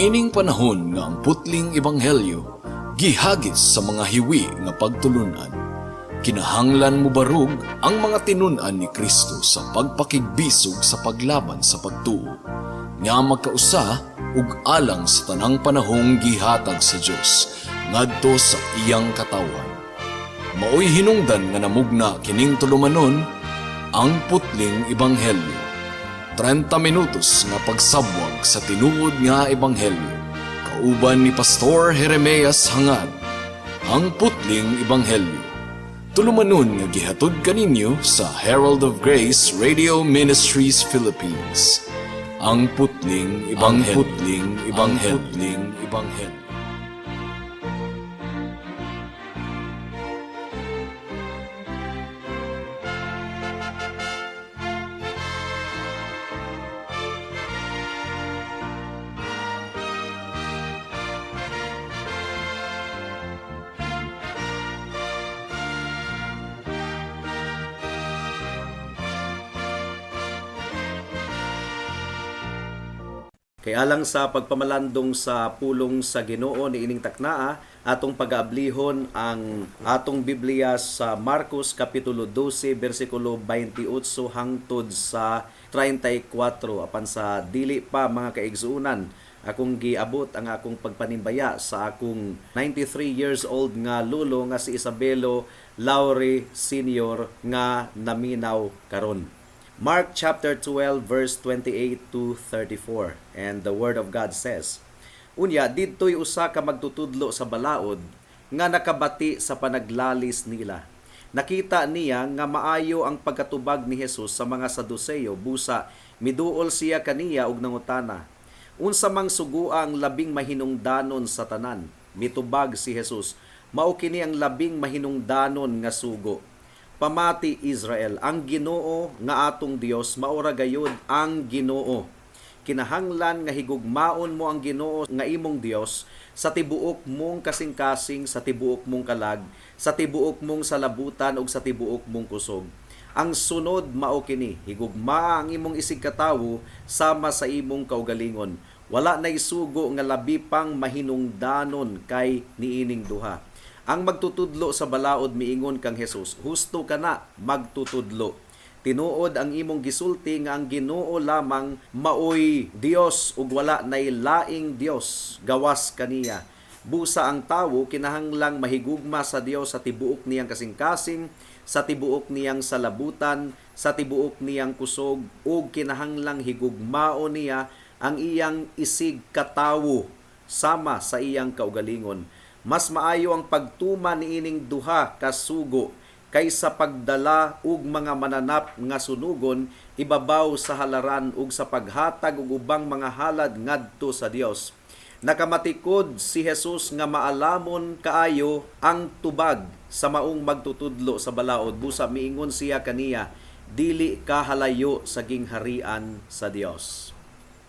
Niining panahon nga ang putling ebanghelyo gihagis sa mga hiwi nga pagtulunan, kinahanglan mobarog ang mga tinun-an ni Kristo sa pagpakigbisog sa paglaban sa pagtuo nga magkausa ug alang sa tanang panahong gihatag sa Dios ngadto sa iyang katawhan. Maoy hinungdan nga namugna kining tulumanon, Ang Putling Ebanghelyo. 30 minutos nga pagsabwag sa tinuod nga ebanghelyo. Kauban ni Pastor Jeremias Hangad. Ang Putling Ebanghelyo. Tulumanon nga gihatod kaninyo sa Herald of Grace Radio Ministries Philippines. Ang Putling Ebanghelyo. Ang Putling Ebanghelyo. Ang Putling Ebanghelyo. Kay alang sa pagpamalandong sa pulong sa Ginoo niining taknaa, atong pag-aablihon ang atong Biblia sa Marcos kapitulo 12 bersikulo 28 hangtod sa 34. Apan sa dili pa, mga kaigsuonan, akong giabot ang akong pagpanimbaya sa akong 93 years old nga lolo nga si Isabelo Laure Sr. nga naminaw karon. Mark chapter 12 verse 28 to 34, and the word of God says, "Unya didtoy usa ka magtutudlo sa balaod nga nakabati sa panaglalis nila. Nakita niya nga maayo ang pagkatubag ni Jesus sa mga Saduceo, busa miduol siya kaniya og nangutana, 'Unsa mang sugua ang labing mahinungdanon sa tanan?' Mitubag si Jesus, 'Mao kini ang labing mahinungdanon nga sugo: Pamati, Israel, ang Ginoo nga atong Dios maura gayud ang Ginoo. Kinahanglan nga higugmaon mo ang Ginoo nga imong Dios sa tibuok mong kasing-kasing, sa tibuok mong kalag, sa tibuok mong salabutan ug sa tibuok mong kusog. Ang sunod mao kini: higugmaa ang imong isigkatawo sama sa imong kaugalingon. Wala nay sugo nga labi pang mahinungdanon kay niining duha." Ang magtutudlo sa balaod miingon kang Jesus, "Husto ka na, magtutudlo. Tinuod ang imong gisulti nga ang Ginoo lamang maoy Dios ug wala nay laing Dios gawas kaniya. Busa ang tawo kinahanglang mahigugma sa Dios sa tibuok niyang kasing-kasing, sa tibuok niyang salabutan, sa tibuok niyang kusog, ug kinahanglang higugmaon niya ang iyang isig katawo sama sa iyang kaugalingon. Mas maayo ang pagtuman niining duha ka sugo kaysa pagdala og mga mananap nga sunugon ibabaw sa halaran ug sa paghatag og ubang mga halad ngadto sa Dios." Nakamatikod si Jesus nga maalamon kaayo ang tubag sa maong magtutudlo sa balaod, busa miingon siya kaniya, "Dili ka halayo sa gingharian sa Dios."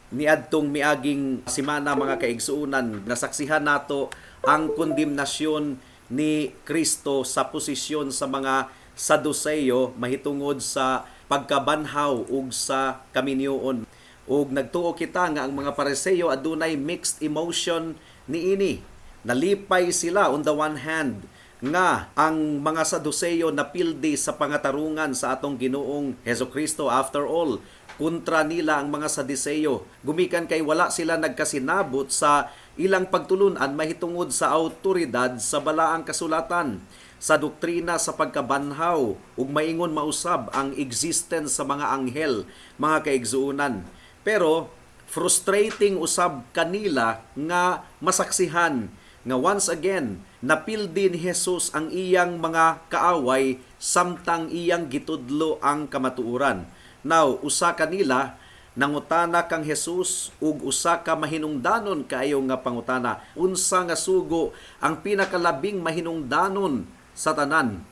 Niadtong miaging simana, mga kaigsuonan, nasaksihan nato ang kondemnasyon ni Kristo sa posisyon sa mga Saduceo mahitungod sa pagkabanhaw ug sa kaminyoon. Ug nagtuo kita nga ang mga Pariseo adunay mixed emotion niini. Nalipay sila on the one hand nga ang mga Saduceo napildi sa pangatarungan sa atong Ginoong Heso Kristo. After all, kontra nila ang mga Sadiseo gumikan kay wala sila nagkasinabot sa ilang pagtulunan mahitungod sa autoridad sa balaang kasulatan, sa doktrina sa pagkabanhaw ug maingon mausab ang existence sa mga anghel, mga kaigsuonan. Pero frustrating usab kanila nga masaksihan nga once again napildi ni Jesus ang iyang mga kaaway samtang iyang gitudlo ang kamatuoran. Now, usa kanila nangutana kang Jesus ug usa ka mahinungdanon kaayo nga pangutana: Unsa nga sugo ang pinakalabing mahinungdanon sa tanan?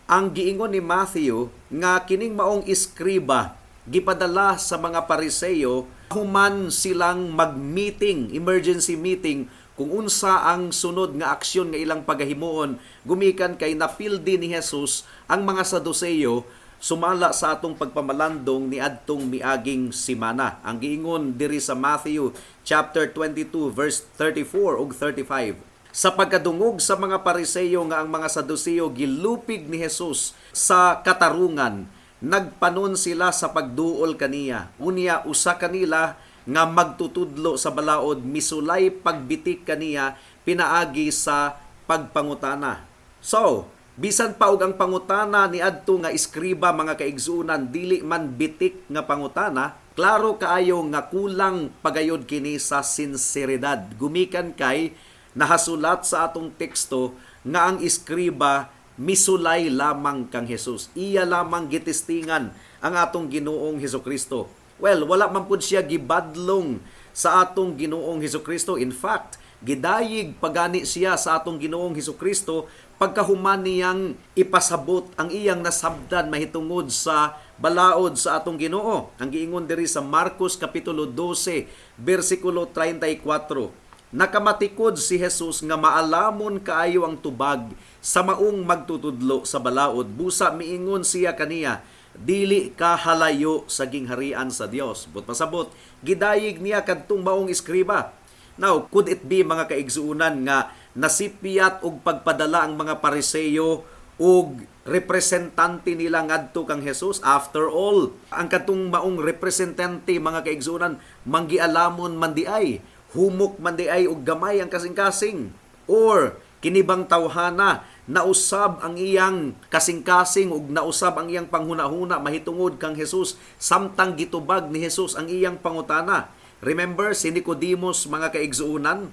Ang giingon ni Matthew nga kining maong iskriba gipadala sa mga Pariseo human silang mag-meeting, emergency meeting, kung unsa ang sunod nga aksyon nga ilang pagahimuon gumikan kay napildi ni Jesus ang mga Saduceo. sumala sa atong pagpamalandong niadtong miaging simana. Ang giingon diri sa Matthew chapter 22 verse 34 ug 35. Sa pagkadungog sa mga Pariseyo nga ang mga Saduseo gilupig ni Jesus sa katarungan, nagpanon sila sa pagduol kaniya. Unya usa kanila nga magtutudlo sa balaod misulay pagbitik kaniya pinaagi sa pagpangutana. So, bisan pa og ang pangutana ni adto nga iskriba, mga kaigsuonan, dili man bitik nga pangutana, klaro kaayo nga kulang pagayod kini sa sinseridad. Gumikan kay nahasulat sa atong teksto nga ang iskriba misulay lamang kang Jesus. Iya lamang gitestingan ang atong Ginoong Hesukristo. Well, wala man pud siya gibadlong sa atong Ginoong Hesukristo. In fact, gidayig pagani siya sa atong Ginoong Hesukristo pagkahuman niyang ipasabot ang iyang nasabdan mahitungod sa balaod sa atong Ginoo. Ang giingon diri sa Marcos kapitulo 12 bersikulo 34. Nakamatikod si Jesus nga maalamon kaayo ang tubag sa maong magtutudlo sa balaod. Busa miingon siya kaniya, "Dili ka halayo sa gingharian sa Dios." But pasabot, gidayig niya kadtong maong iskriba. Now, could it be, mga kaigsuonan, nga nasipyat og pagpadala ang mga Pariseyo og representante nila ngadto kang Jesus? After all, ang katong maong representante, mga kaigsuonan, manggialamon man di ay, humok man di ay og gamay ang kasing-kasing. Or kinibang tawhana, nausab ang iyang kasing-kasing ug nausab ang iyang panghuna-huna mahitungod kang Jesus samtang gitubag ni Jesus ang iyang pangutana. Remember si Nicodemus, mga kaigsuonan,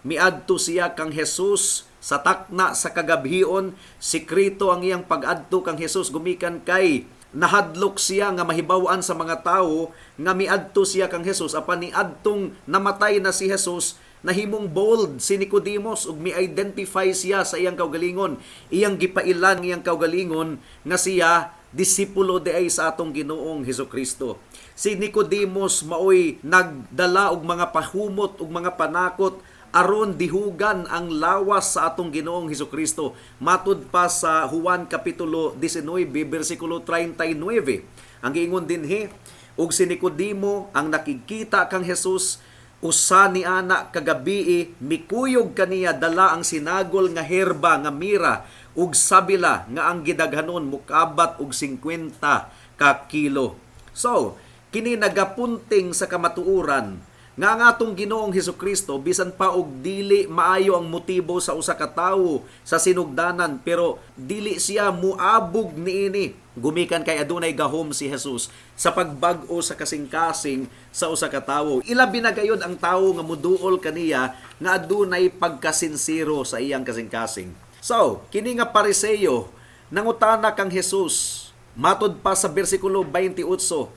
miadto siya kang Jesus sa takna sa kagabhion, sekreto ang iyang pag-adto kang Jesus gumikan kay nahadlok siya nga mahibaw-an sa mga tawo nga miadto siya kang Jesus. Apan niadtong namatay na si Jesus, nahimong bold si Nicodemus ug mi-identify siya sa iyang kaugalingon. Iyang gipailan iyang kaugalingon nga siya disipulo di ay sa atong Ginoong Hesukristo. Si Nicodemus maoy nagdala og mga pahumot ug mga panakot aron dihugan ang lawas sa atong Ginoong Hesukristo. Matud pa sa Juan kapitulo 19 bersikulo 39. Ang giingon dinhi, "Ug si Nicodemo ang nakikita kang Jesus usa ni ana kagabii, mikuyog kaniya dala ang sinagol nga herba nga mira ug sabila nga ang gidaghanon mukabat og 50 ka kilo." So, kini nagapunting sa kamatuoran nga ang atong Ginoong Hesukristo, bisan pa og dili maayo ang motibo sa usa ka tawo sa sinugdanan, pero dili siya muabog niini gumikan kay adunay gahom si Jesus sa pagbag-o sa kasing-kasing sa usa ka tawo, ilabi na gayud ang tawo nga muduol kaniya nga adunay pagkasinsero sa iyang kasing-kasing. So, kini nga Pariseo nangutana kang Jesus, matud pa sa bersikulo 28,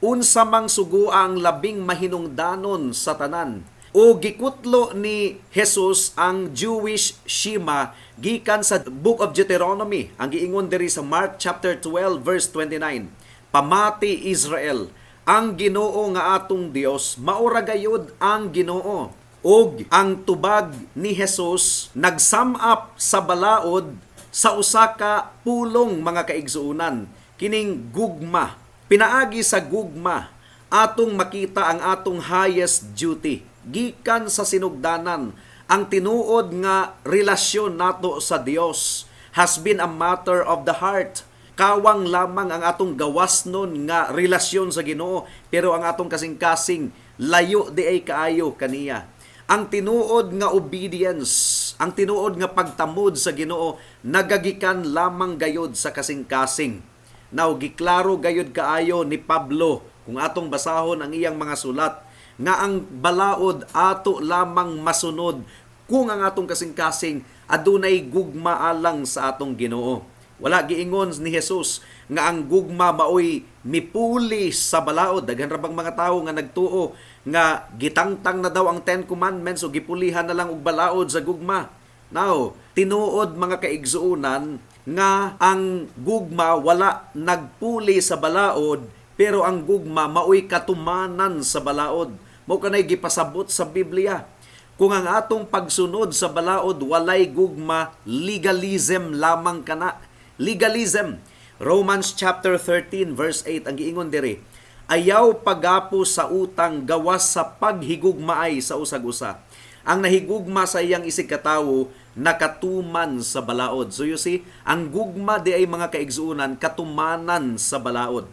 "Unsa mang sugo ang labing mahinungdanon sa tanan?" O gikutlo ni Jesus ang Jewish Shema gikan sa Book of Deuteronomy. Ang giingon diri sa Mark chapter 12 verse 29, "Pamati, Israel, ang Ginoo nga atong Dios maura gayud ang Ginoo." Og ang tubag ni Jesus nag-sum up sa balaod sa usa ka pulong, mga kaigsuonan, kining gugma. Pinaagi sa gugma, atong makita ang atong highest duty. Gikan sa sinugdanan, ang tinuod nga relasyon nato sa Dios has been a matter of the heart. Kawang lamang ang atong gawasnon nga relasyon sa Ginoo, pero ang atong kasing-kasing layo di ay kaayo kaniya. Ang tinuod nga obedience, ang tinuod nga pagtamod sa Ginoo, nagagikan lamang gayod sa kasing-kasing. Now, giklaro gayod kaayo ni Pablo kung atong basahon ang iyang mga sulat nga ang balaod ato lamang masunod kung ang atong kasing-kasing adunay gugma alang sa atong Ginoo. Wala giingon ni Jesus nga ang gugma maoy mipuli sa balaod. Daghan ra bang mga tawo nga nagtuo nga gitangtang na daw ang Ten Commandments o gipulihan na lang og balaod sa gugma. Now, tinuod, mga kaigsuonan, nga ang gugma wala nagpuli sa balaod, pero ang gugma maoy katumanan sa balaod. Mao kanay gipasabot sa Biblia. Kung ang atong pagsunod sa balaod walay gugma, legalism lamang kana. Legalism. Romans chapter 13 verse 8, ang giingon diri, "Ayaw pagapo sa utang gawas sa paghigugmaay sa usag-usa. Ang nahigugma sa iyang isig katawo nakatuman sa balaod." So you see, ang gugma diay, mga kaigsuonan, katumanan sa balaod.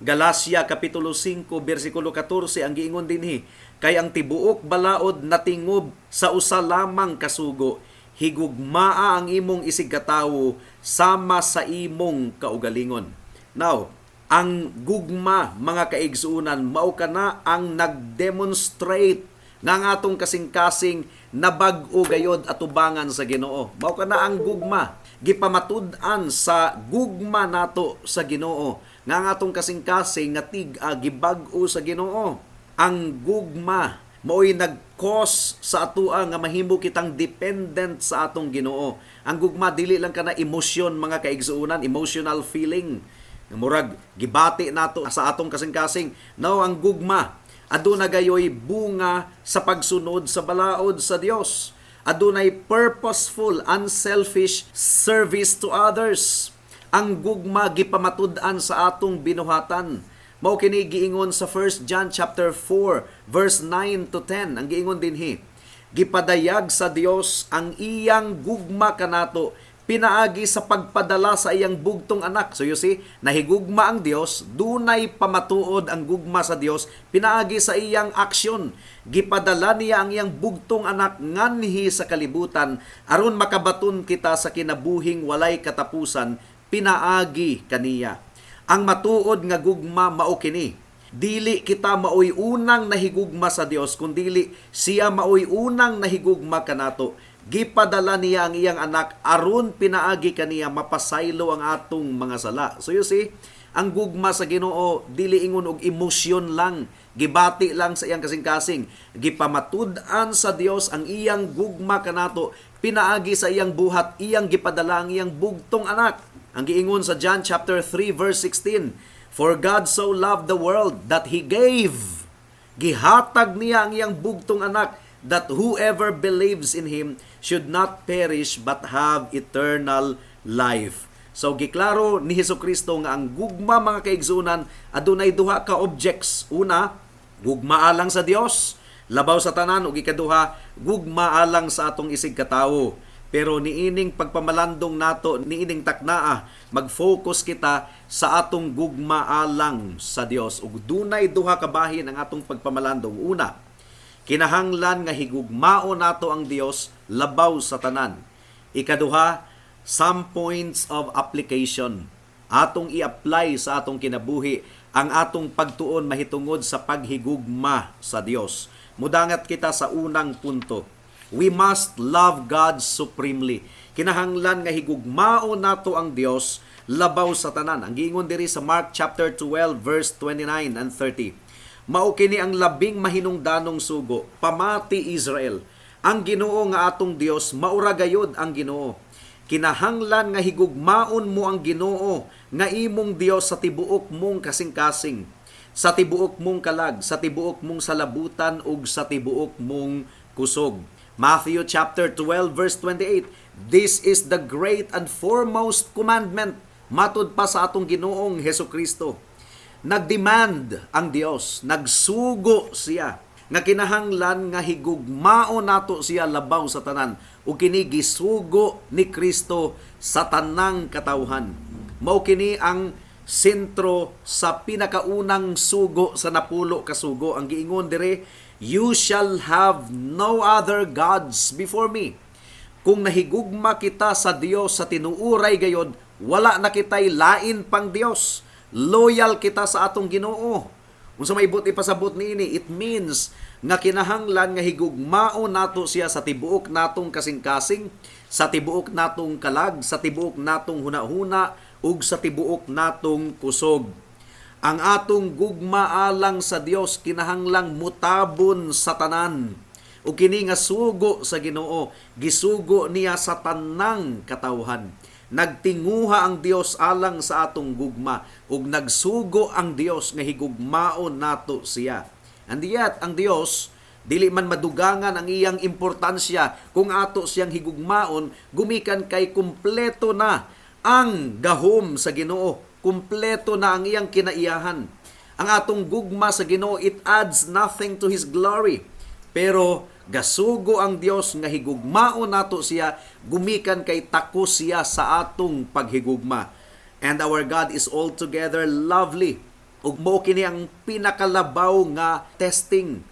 Galacia kapitulo 5 bersikulo 14, ang giingon dinhi, "Kay ang tibuok balaod natingob sa usa lamang kasugo: higugmaa ang imong isig katawo sama sa imong kaugalingon." Now, ang gugma, mga kaigsuonan, mao kana ang nag-demonstrate nga ang atong kasing-kasing nabag-o gayod atubangan sa Ginoo. Mao kana ang gugma. Gipamatud-an sa gugma nato sa Ginoo nga ang atong kasing-kasing nga tig-a gibag-o sa Ginoo. Ang gugma mao'y nag-cause sa atua nga mahimo kitang dependent sa atong Ginoo. Ang gugma dili lang kana emosyon, mga kaigsuonan, emotional feeling. Murag gibati nato sa atong kasing-kasing. No, ang gugma aduna gayoy bunga sa pagsunod sa balaod sa Dios. Adunay purposeful, unselfish service to others. Ang gugma gipamatud-an sa atong binuhatan. Mao kini giingon sa 1 John chapter 4 verse 9 to 10. Ang giingon dinhi, "Gipadayag sa Dios ang iyang gugma kanato pinaagi sa pagpadala sa iyang bugtong anak." So you see, nahigugma ang Dios, dunay pamatuod ang gugma sa Dios pinaagi sa iyang aksyon. Gipadala niya ang iyang bugtong anak nganhi sa kalibutan aron makabaton kita sa kinabuhing walay katapusan pinaagi kaniya. Ang matuod nga gugma mao kini: dili kita maoy unang nahigugma sa Dios, kundili siya maoy unang nahigugma kanato. Gipadala niya ang iyang anak aron pinaagi kaniya mapasaylo ang atong mga sala. So you see, ang gugma sa Ginoo dili ingon og emosyon lang, gibati lang sa iyang kasing-kasing. Gipamatud-an sa Dios ang iyang gugma kanato pinaagi sa iyang buhat, iyang gipadala ang iyang bugtong anak. Ang giingon sa John chapter 3 verse 16, "For God so loved the world that He gave." Gihatag niya ang iyang bugtong anak, "that whoever believes in Him should not perish but have eternal life." So giklaro ni Hesus Kristo nga ang gugma, mga kaigsuonan, adunay duha ka objects. Una, gugma alang sa Dios labaw sa tanan, ug ikaduha, gugma alang sa atong isig katawo. Pero niining pagpamalandong nato niining taknaa, mag-focus kita sa atong gugma alang sa Dios. Ug dunay duha ka bahin ang atong pagpamalandong. Una, kinahanglan nga higugmao nato ang Dios labaw sa tanan. Ikaduha, some points of application. Atong i-apply sa atong kinabuhi ang atong pagtuon mahitungod sa paghigugma sa Dios. Mudangat kita sa unang punto. We must love God supremely. Kinahanglan nga higugmao nato ang Dios labaw sa tanan. Ang giingon diri sa Mark chapter 12 verse 29 and 30, "Mao kini ang labing mahinungdanong sugo: Pamati, Israel. Ang Ginoo nga atong Dios maura gayud ang Ginoo. Kinahanglan nga higugmaon mo ang Ginoo nga imong Dios sa tibuok mong kasing-kasing, sa tibuok mong kalag, sa tibuok mong salabutan ug sa tibuok mong kusog." Matthew chapter 12 verse 28, "This is the great and foremost commandment." Matud pa sa atong Ginoong Hesus Kristo, nagdemand ang Dios, nagsugo siya nga kinahanglan nga higugmao nato siya labaw sa tanan, ug kini gisugo ni Kristo sa tanang katawhan. Mao kini ang sentro sa pinakaunang sugo sa 10 ka sugo. Ang giingon dire, "You shall have no other gods before me." Kung nahigugma kita sa Dios sa tinuuray gayod, wala na kitay lain pang Dios. Loyal kita sa atong Ginoo. Unsa may buot ipasabot niini? It means nga kinahanglan nga higugmao nato siya sa tibuok natong kasing-kasing, sa tibuok natong kalag, sa tibuok natong hunahuna ug sa tibuok natong kusog. Ang atong gugma alang sa Dios kinahanglang mutabon sa tanan. Ug kini nga sugo sa Ginoo, gisugo niya sa tanang katawhan. Nagtinguha ang Dios alang sa atong gugma ug nagsugo ang Dios nga higugmaon nato siya. And yet, ang Dios dili man madugangan ang iyang importansya kung ato siyang higugmaon gumikan kay kumpleto na ang gahom sa Ginoo. Kumpleto na ang iyang kinaiyahan. Ang atong gugma sa Ginoo, it adds nothing to His glory. Pero gasugo ang Dios nga higugmaon nato siya gumikan kay takos siya sa atong paghigugma. And our God is altogether lovely. Ug mao kini ang pinakalabaw nga testing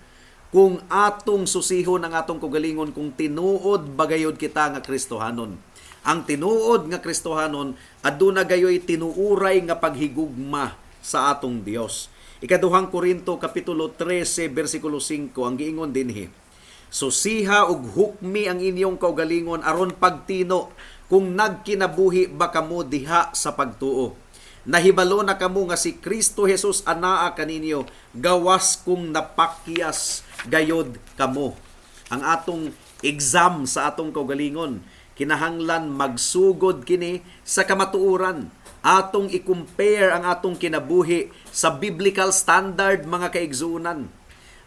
kung atong susihon ang atong kaugalingon kung tinuod bagayod kita nga Kristohanon. Ang tinuod nga Kristohanon aduna gayoy tinuuray nga paghigugma sa atong Dios. Ikaduhang Korinto kapitulo 13 bersikulo 5 ang giingon dinhi. Susiha ug hukmi ang inyong kaugalingon aron pagtino kung nagkinabuhi ba kamo diha sa pagtuo. Nahibalo na kamo nga si Kristo Jesus anaa kaninyo, gawas kung napakyas gayod kamo. Ang atong exam sa atong kaugalingon kinahanglan magsugod kini sa kamatuoran. Atong i-compare ang atong kinabuhi sa biblical standard, mga kaigsuonan.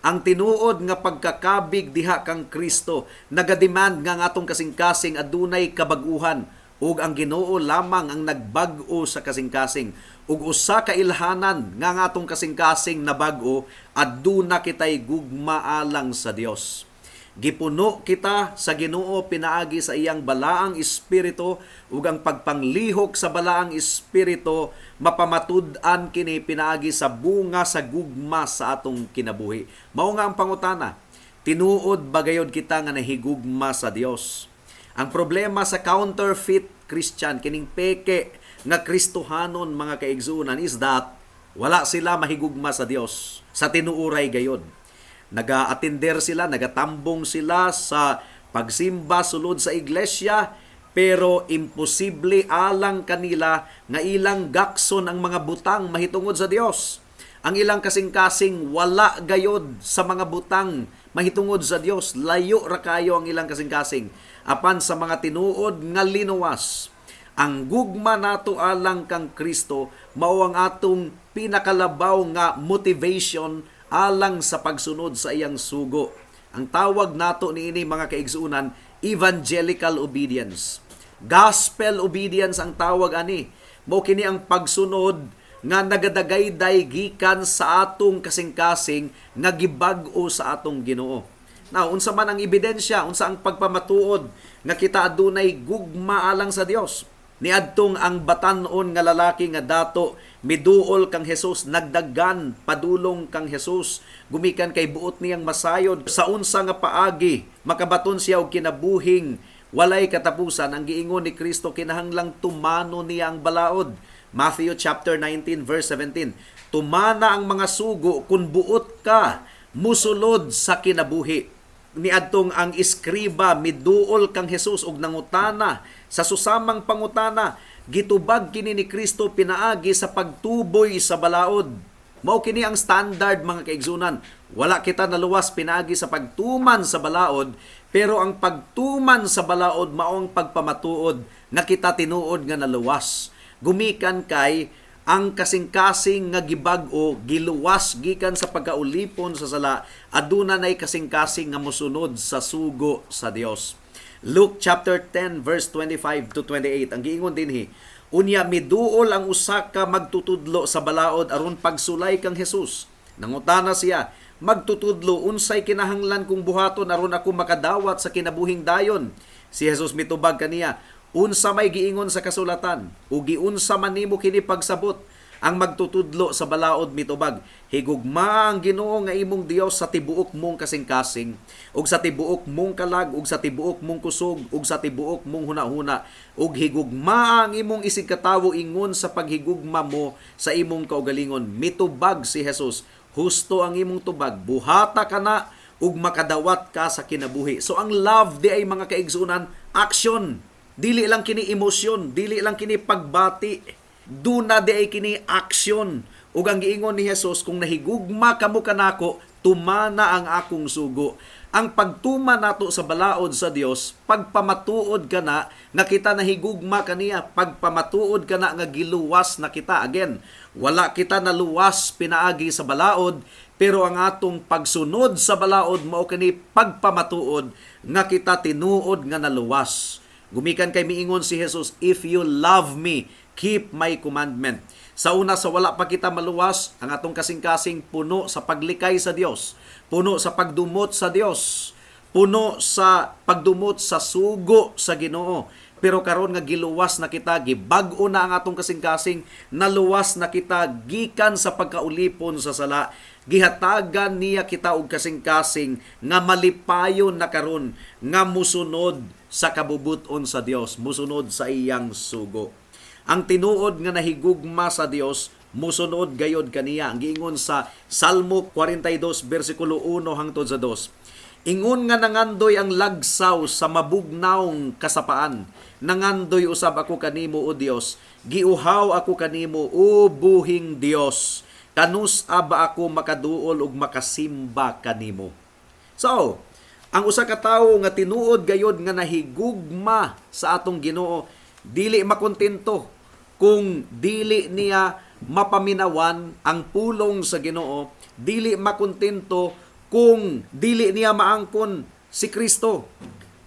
Ang tinuod nga pagkakabig diha kang Kristo nagademand nga ang atong kasing-kasing adunay kabag-uhan, ug ang Ginoo lamang ang nagbag-o sa kasing-kasing. Ug usa ka ilhanan nga ang atong kasing-kasing nabag-o, aduna kitay gugma alang sa Dios. Gipuno kita sa Ginoo pinaagi sa iyang balaang espiritu, ug ang pagpanglihok sa balaang espiritu mapamatud-an kini pinaagi sa bunga sa gugma sa atong kinabuhi. Mao nga ang pangutana, tinuod ba gayod kita nga nahigugma sa Dios? Ang problema sa counterfeit Christian, kining peke nga Kristohanon, mga kaigsuonan, is that wala sila mahigugma sa Dios sa tinuuray gayod. Naga-attender sila, nagatambong sila sa pagsimba sulod sa iglesia, pero imposible alang kanila nga ilang gakson ang mga butang mahitungod sa Dios. Ang ilang kasing-kasing wala gayod sa mga butang mahitungod sa Dios. Layo ra kayo ang ilang kasing-kasing. Apan sa mga tinuod nga linuwas, ang gugma nato alang kang Kristo mao ang atong pinakalabaw nga motivation alang sa pagsunod sa iyang sugo. Ang tawag nato niini, mga kaigsuonan, evangelical obedience. Gospel obedience ang tawag ani. Mao kini ang pagsunod nga nagadagayday gikan sa atong kasing-kasing nga gibag-o sa atong Ginoo. Now, unsa man ang ebidensya, unsa ang pagpamatuod nga kita adunay gugma alang sa Dios? Niadtong ang batan-on nga lalaki nga dato miduol kang Jesus, nagdagan padulong kang Jesus gumikan kay buot niyang masayod sa unsa nga paagi makabaton siya og kinabuhing walay katapusan. Ang giingon ni Kristo, kinahanglang tumano niya ang balaod. Matthew chapter 19 verse 17. Tumana ang mga sugo kung buot ka musulod sa kinabuhi. Niadtong ang iskriba miduol kang Jesus og nangutana sa susamang pangutana, gitubag kini ni Kristo pinaagi sa pagtuboy sa balaod. Mao kini ang standard, mga kaigsunan. Wala kita naluwas pinaagi sa pagtuman sa balaod, pero ang pagtuman sa balaod mao ang pagpamatuod nga kita tinuod nga naluwas. Gumikan kay ang kasing-kasing nga gibag-o, giluwas gikan sa pagkaulipon sa sala, aduna nay kasing-kasing nga mosunod sa sugo sa Dios. Luke chapter 10 verse 25 to 28 ang giingon dinhi. Unya miduol ang usa ka magtutudlo sa balaod aron pagsulay kang Jesus. Nangutana siya, "Magtutudlo, unsay kinahanglan kong buhaton aron ako makadawat sa kinabuhing dayon?" Si Jesus mitubag kaniya, "Unsa may giingon sa kasulatan? O giunsa man nimo kini pagsabot?" Ang magtutudlo sa balaod mitubag, "Higugma ang Ginoo nga imong Dios sa tibuok mong kasing-kasing, ug sa tibuok mong kalag, ug sa tibuok mong kusog, ug sa tibuok mong hunahuna, ug higugma ang imong isigkatawo ingon sa paghigugma mo sa imong kaugalingon." Mitubag si Jesus, "Husto ang imong tubag, buhata ka na ug makadawat ka sa kinabuhi." So ang love di ay, mga kaigsunan, action. Dili lang kini emosyon, dili lang kini pagbati. Duna di ay kini action. Ug ang giingon ni Jesus, "Kung nahigugma kamo kanako, tumana ang akong sugo." Ang pagtuma nato sa balaod sa Dios, pagpamatuod kana nga kita nahigugma kaniya, pagpamatuod kana nga giluwas na kita. Again, wala kita naluwas pinaagi sa balaod, pero ang atong pagsunod sa balaod mao kini pagpamatuod nga kita tinuod nga naluwas. Gumikan kay miingon si Jesus, "If you love me, keep my commandment." Sa una, sa wala pa kita maluwas, ang atong kasing-kasing puno sa paglikay sa Dios, puno sa pagdumot sa Dios, puno sa pagdumot sa sugo sa Ginoo. Pero karon nga giluwas na kita, gibag-o na ang atong kasing-kasing, naluwas na kita gikan sa pagkaulipon sa sala. Gihatagan niya kita og kasing-kasing nga malipayon na karon nga musunod sa kabubut-on sa Dios, musunod sa iyang sugo. Ang tinuod nga nahigugma sa Dios, musunod gayod kaniya. Ang giingon sa Salmo 42 bersikulo 1 hangtod sa 2. "Ingon nga nangandoy ang lagsaw sa mabugnawng kasapaan, nangandoy usab ako kanimo, o Dios. Giuhaw ako kanimo, o buhing Dios. Kanus-a ba ako makaduol ug makasimba kanimo?" So, ang usa ka tawo nga tinuod gayod nga nahigugma sa atong Ginoo, dili makontento kung dili niya mapaminawan ang pulong sa Ginoo, dili makontento kung dili niya maangkon si Kristo.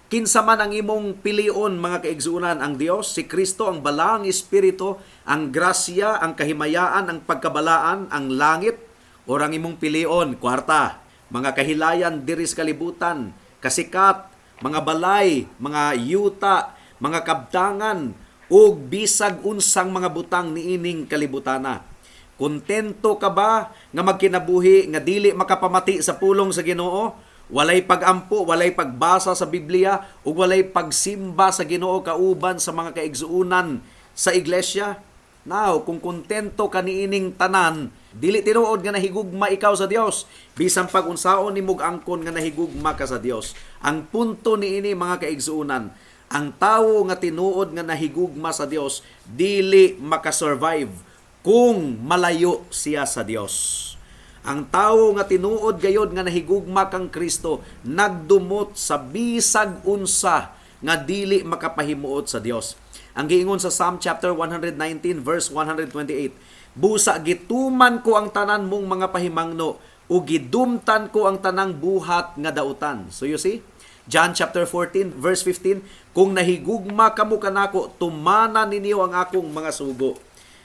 Kinsa man ang imong pilion, mga kaigsuonan, ang Dios, si Kristo, ang Balaang Espiritu, ang grasya, ang kahimayaan, ang pagkabalaan, ang langit, or ang imong pilion, kwarta, mga kahilayan diri sa kalibutan, kasikat, mga balay, mga yuta, mga kabtangan, ug bisag unsang mga butang niining kalibutana. Kontento ka ba nga magkinabuhi nga dili makapamati sa pulong sa Ginoo? Walay pagampo, walay pagbasa sa Biblia, ug walay pagsimba sa Ginoo kauban sa mga kaigsuonan sa iglesia? Now, kung kontento ka niining tanan, dili tinuod nga nahigugma ikaw sa Dios. Bisan pag unsaon nimog angkon nga nahigugma ka sa Dios. Ang punto niini, mga kaigsuonan, ang tawo nga tinuod nga nahigugma sa Dios dili makasurvive kung malayo siya sa Dios. Ang tawo nga tinuod gayod nga nahigugma kang Kristo nagdumot sa bisag unsa nga dili makapahimuot sa Dios. Ang giingon sa Psalm chapter 119 verse 128, "Busa gituman ko ang tanan mong mga pahimangno ug gidumtan ko ang tanang buhat nga dautan." So you see, John chapter 14 verse 15, "Kung nahigugma kamo kanako, tumana ninyo ang akong mga sugo."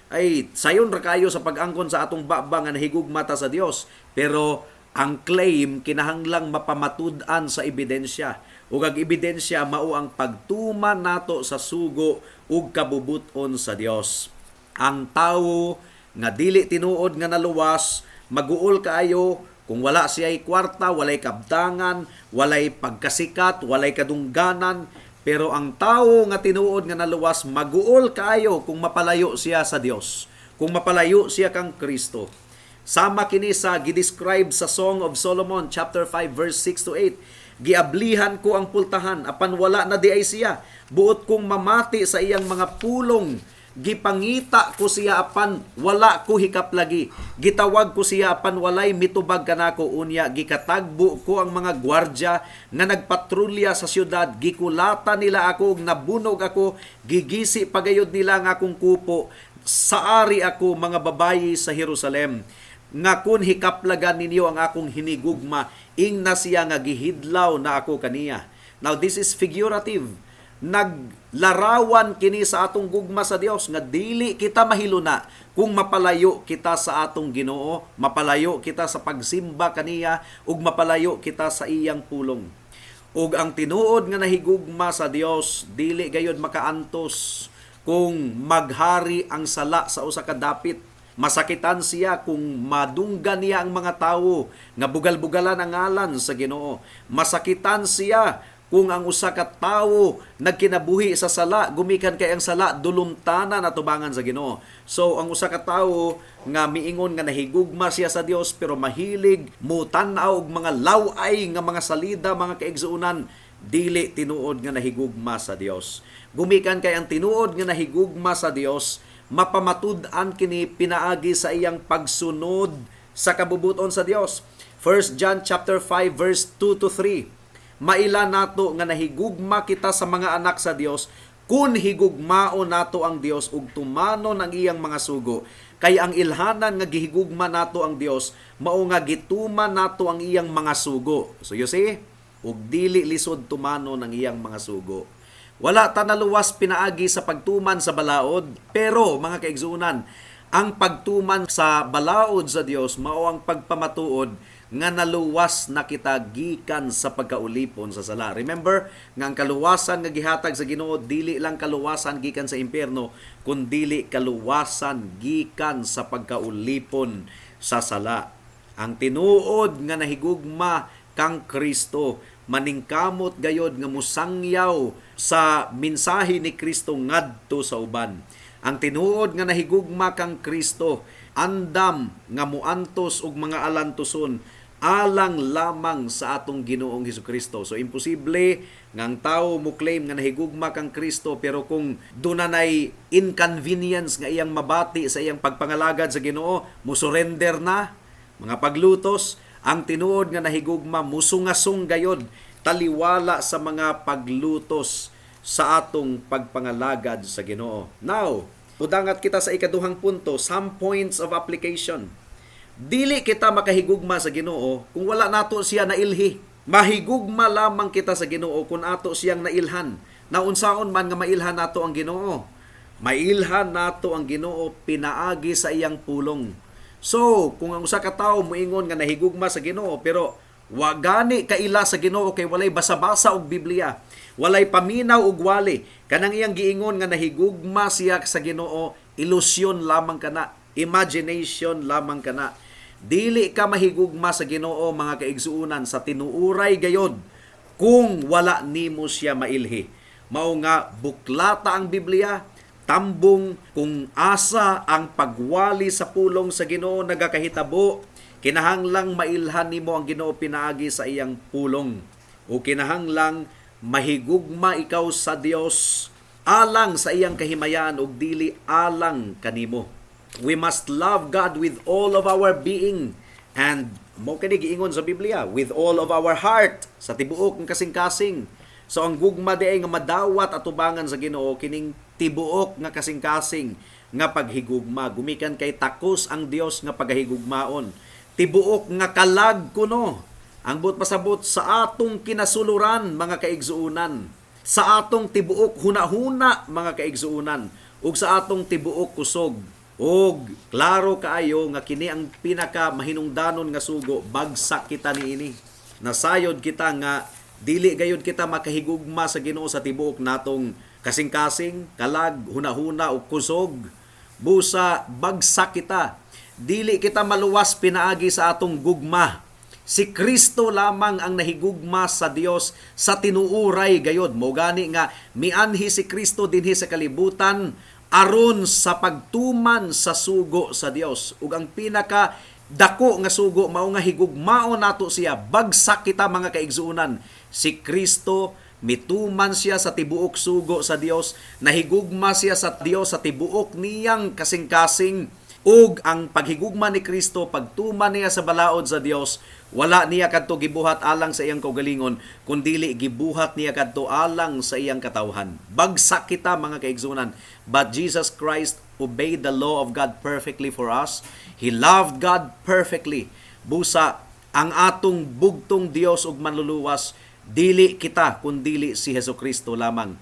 Ay, sayon ra kayo sa pag-angkon sa atong baba nga nahigugma ta sa Dios, pero ang claim kinahanglang mapamatud-an sa ebidensya. Ug ang ebidensya mao ang pagtuman nato sa sugo ug kabubut-on sa Dios. Ang tawo nga dili tinuod nga naluwas, maguol kaayo kung wala siya'y kwarta, walay kabtangan, walay pagkasikat, walay kadungganan. Pero ang tawo nga tinuod nga naluwas, maguol kaayo kung mapalayo siya sa Dios, kung mapalayo siya kang Kristo. Sama kini sa gidescribe sa Song of Solomon chapter 5 verse 6 to 8. "Giablihan ko ang pultahan apan wala na diay siya. Buot kong mamati sa iyang mga pulong. Gipangita ko siya apan wala ko hikap lagi. Gitawag ko siya apan walay mitubag kanako. Unya gikatagbo ko ang mga gwardya nga nagpatrolya sa syudad. Gikulata nila ako ug nabunog ako. Gigisi pagayod nila ang akong kupo. Saari ako, mga babayi sa Jerusalem, nga kun hikaplagan ninyo ang akong hinigugma, ingna siya nga gihidlaw na ako kaniya." Now, this is figurative. Naglarawan kini sa atong gugma sa Dios nga dili kita mahiluna kung mapalayo kita sa atong Ginoo, mapalayo kita sa pagsimba kaniya ug mapalayo kita sa iyang pulong. Ug ang tinuod nga nahigugma sa Dios dili gayod makaantos kung maghari ang sala sa usa ka dapit. Masakitan siya kung madunggan niya ang mga tawo nga bugal-bugalan ang ngalan sa Ginoo. Masakitan siya kung ang usa ka tawo nagkinabuhi sa sala, gumikan kay ang sala dulumtana na tubangan sa Ginoo. So ang usa ka tawo nga miingon nga nahigugma siya sa Dios pero mahilig mutan-aw og mga law-ay nga mga salida, mga kaigsuonan, dili tinuod nga nahigugma sa Dios. Gumikan kay ang tinuod nga nahigugma sa Dios, mapamatud-an kini pinaagi sa iyang pagsunod sa kabubuton sa Dios. 1 John chapter 5 verse 2 to 3. "Maila nato nga nahigugma kita sa mga anak sa Dios kun higugmao nato ang Dios ug tumanon ang iyang mga sugo. Kay ang ilhanan nga gihigugma nato ang Dios mao nga gituman nato ang iyang mga sugo." So you see, ug dili lisod tumanon ang iyang mga sugo. Wala ta naluwas pinaagi sa pagtuman sa balaod, pero mga kaigsuonan, ang pagtuman sa balaod sa Dios mao ang pagpamatuod nga naluwas na kita gikan sa pagkaulipon sa sala. Remember nga ang kaluwasan nga gihatag sa Ginoo dili lang kaluwasan gikan sa impyerno, kundili kaluwasan gikan sa pagkaulipon sa sala. Ang tinuod nga nahigugma kang Kristo maningkamot gayod nga musangyaw sa mensahe ni Kristo ngadto sa uban. Ang tinuod nga nahigugma kang Kristo andam nga muantos og mga alantuson alang lamang sa atong Ginoong Hesukristo. So imposible nga ang tao mo claim nga nahigugma kang Kristo, pero kung dunay inconvenience nga iyang mabati sa iyang pagpangalagad sa Ginoo, mo surrender na mga paglutos. Ang tinuod nga nahigugma musungasong gayod taliwala sa mga paglutos sa atong pagpangalagad sa Ginoo. Now, mudangat kita sa ikaduhang punto, some points of application. Dili kita makahigugma sa Ginoo kung wala nato siya nailhi. Mahigugma lamang kita sa Ginoo kung ato siyang nailhan. Naunsaon man nga mailhan nato ang Ginoo? Mailhan nato ang Ginoo pinaagi sa iyang pulong. So, kung ang usa ka tawo moingon nga nahigugma sa Ginoo pero wa gani kaila sa Ginoo kay walay basa-basa og Biblia, walay paminaw og wali, kanang iyang giingon nga nahigugma siya sa Ginoo, ilusyon lamang kana, imagination lamang kana. Dili ka mahigugma sa Ginoo, mga kaigsuonan, sa tinuuray gayod kung wala nimo siya mailhi. Mao nga buklata ang Biblia, tambong kung asa ang pagwali sa pulong sa Ginoo nagakahitabo. Kinahanglang mailhan nimo ang Ginoo pinaagi sa iyang pulong. O kinahanglang mahigugma ikaw sa Dios alang sa iyang kahimayaan ug dili alang kanimo. We must love God with all of our being, and mao kini giingon sa Biblia, with all of our heart, sa tibuok ng kasing-kasing. So ang gugma diay nga madawat atubangan sa Ginoo kining tibuok nga kasing-kasing nga paghigugma, gumikan kay takos ang Dios nga pagahigugmaon. Tibuok nga kalag kuno. Ang buot pasabot, sa atong kinasuluran, mga kaigsuonan, sa atong tibuok hunahuna, mga kaigsuonan, ug sa atong tibuok kusog. Og klaro kaayo nga kini ang pinaka mahinungdanon nga sugo, bagsak kita niini. Nasayod kita nga dili gayud kita makahigugma sa Ginoo sa tibuok natong kasing-kasing, kalag, hunahuna ug kusog. Busa bagsak kita. Dili kita maluwas pinaagi sa atong gugma. Si Kristo lamang ang nahigugma sa Dios sa tinuuray gayod. Mao gani nga mianhi si Kristo dinhi sa kalibutan aron sa pagtuman sa sugo sa Dios. Ug ang pinaka dako nga sugo mao nga higugmaon nato siya. Bagsak kita, mga kaigsuonan. Si Kristo mituman siya sa tibuok sugo sa Dios, nahigugma siya sa Dios sa tibuok niyang kasing-kasing. Ug ang paghigugma ni Kristo, pagtuman niya sa balaod sa Dios, wala niya kadto gibuhat alang sa iyang kaugalingon, kundili gibuhat niya kadto alang sa iyang katawhan. Bagsak kita, mga kaigsuonan. But Jesus Christ obeyed the law of God perfectly for us. He loved God perfectly. Busa ang atong bugtong Dios ug manluluwas dili kita kundili si Hesus Kristo lamang.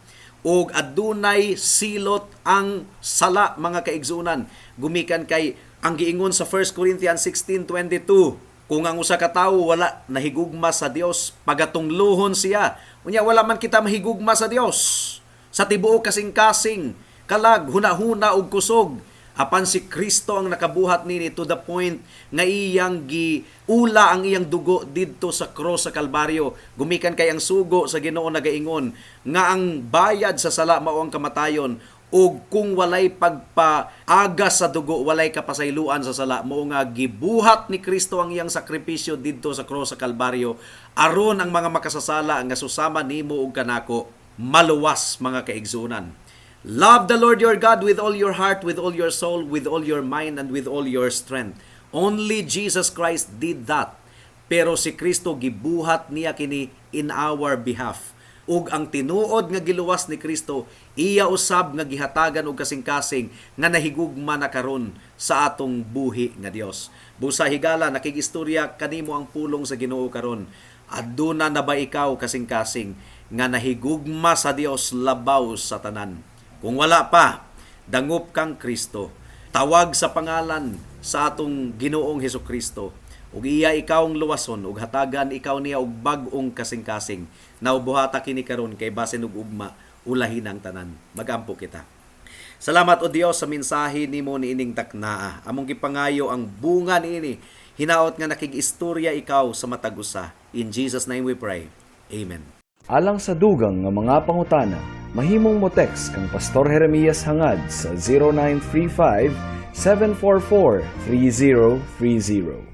Ug adunay silot ang sala, mga kaigsuonan, gumikan kay ang giingon sa 1 Corinthians 16:22, kung ang usa ka tawo wala nahigugma sa Dios, pagatungluhon siya. Unya wala man kita mahigugma sa Dios sa tibuok kasing-kasing, kalag, hunahuna ug kusog, apan si Kristo ang nakabuhat nini to the point nga iyang giula ang iyang dugo didto sa cross sa Kalbaryo, gumikan kay ang sugo sa Ginoo nagaingon nga ang bayad sa sala mao ang kamatayon, ug kung walay pagpaagas sa dugo, walay kapasayloan sa sala. Mao nga gibuhat ni Kristo ang iyang sakripisyo didto sa cross sa Kalbaryo aron ang mga makasasala nga susama nimo ug kanako maluwas, mga kaigsuonan. Love the Lord your God with all your heart, with all your soul, with all your mind, and with all your strength. Only Jesus Christ did that. Pero si Kristo gibuhat niya kini in our behalf. Ug ang tinuod nga giluwas ni Kristo, iya usab nga gihatagan og kasing-kasing nga nahigugma na karon sa atong buhi nga Dios. Busa higala, nakigistorya kanimo ang pulong sa Ginoo karon. Aduna na ba ikaw kasing-kasing nga nahigugma sa Dios labaw sa tanan. Kung wala pa, dangop kang Kristo. Tawag sa pangalan sa atong Ginoong Hesus Kristo ug iya ikaw ang luwason ug hatagan ikaw niya og bag-ong kasing-kasing. Naubuhata kini karon kay basin ug ugma ulahin ang tanan. Magampo kita. Salamat, O Dios, sa mensahe nimo niining taknaa. Among gipangayo ang bunga niini. Hinaot nga nakig-istorya ikaw sa matag usa. In Jesus' name we pray. Amen. Alang sa dugang nga mga pangutana, mahimong mo text kang Pastor Jeremias Hangad sa 0935 744 3030.